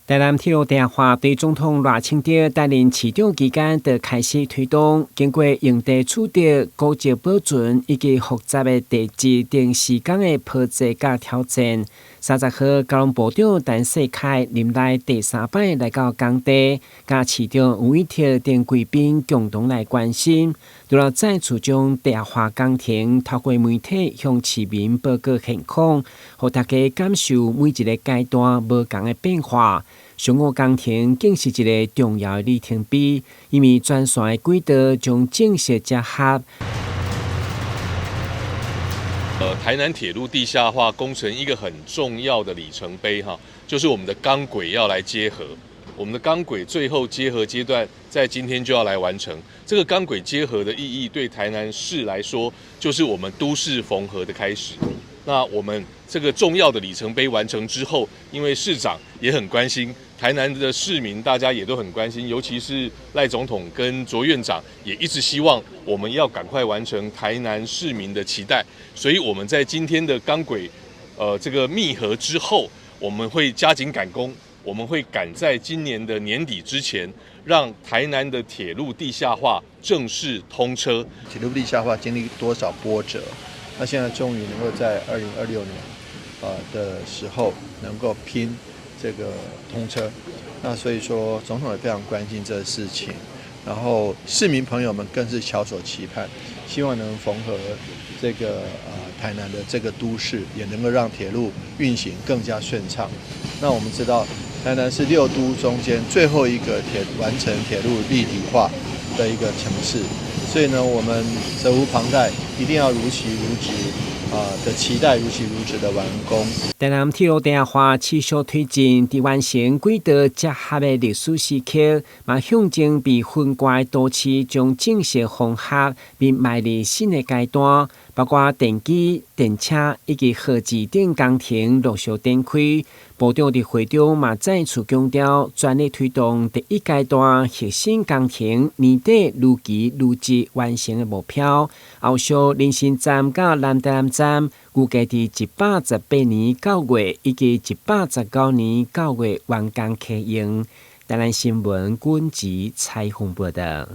台南鐵路地下化對總統賴清德擔任市長期間就開始推動，經過用地取得、古蹟保存以及複雜的地質等時間的波折佮挑戰。30號，交通部長陳世凱任內第三擺來到工地，佮市長吳怡徹等貴賓共同來關心。除了再次將地下化工程透過媒體向市民報告現況，予大家感受每一個階段無仝的變化。上午工程更是一個重要的里程碑，因為全線的軌道將正式結合。台南鐵路地下化工程一個很重要的里程碑，哈，就是我們的鋼軌要來接合。我們的鋼軌最後接合階段，在今天就要來完成。這個鋼軌接合的意義，對台南市來說，就是我們都市縫合的開始。那我們這個重要的里程碑完成之後，因為市長也很關心台南的市民，大家也都很關心，尤其是賴總統跟卓院長也一直希望我們要趕快完成台南市民的期待。所以我們在今天的鋼軌，這個密合之後，我們會加緊趕工，我們會趕在今年的年底之前，讓台南的鐵路地下化正式通車。鐵路地下化經歷多少波折？那現在終於能夠在2026年，的時候能夠拼這個通車。那所以說，總統也非常關心這個事情，然後市民朋友們更是翹首期盼，希望能縫合這個台南的這個都市，也能夠讓鐵路運行更加順暢。那我們知道，台南是六都中間最後一個完成鐵路立體化的一個城市，所以呢，我們責無旁貸，一定要如期如質的期待，如期如質的完工。台南鐵路地下化持續推進，佇完成軌道結合的歷史時刻，嘛象徵被分割的都市將正式縫合，並邁入新的階段。包括電機、電車以及貨機等工程陸續展開。部長佇會中嘛再次強調，全力推動第一階段核心工程年底如期如質完成的目標。後續林森站佮南台南站預計佇118年9月以及119年9月完工啟用。台南新聞軍籍採訪報道。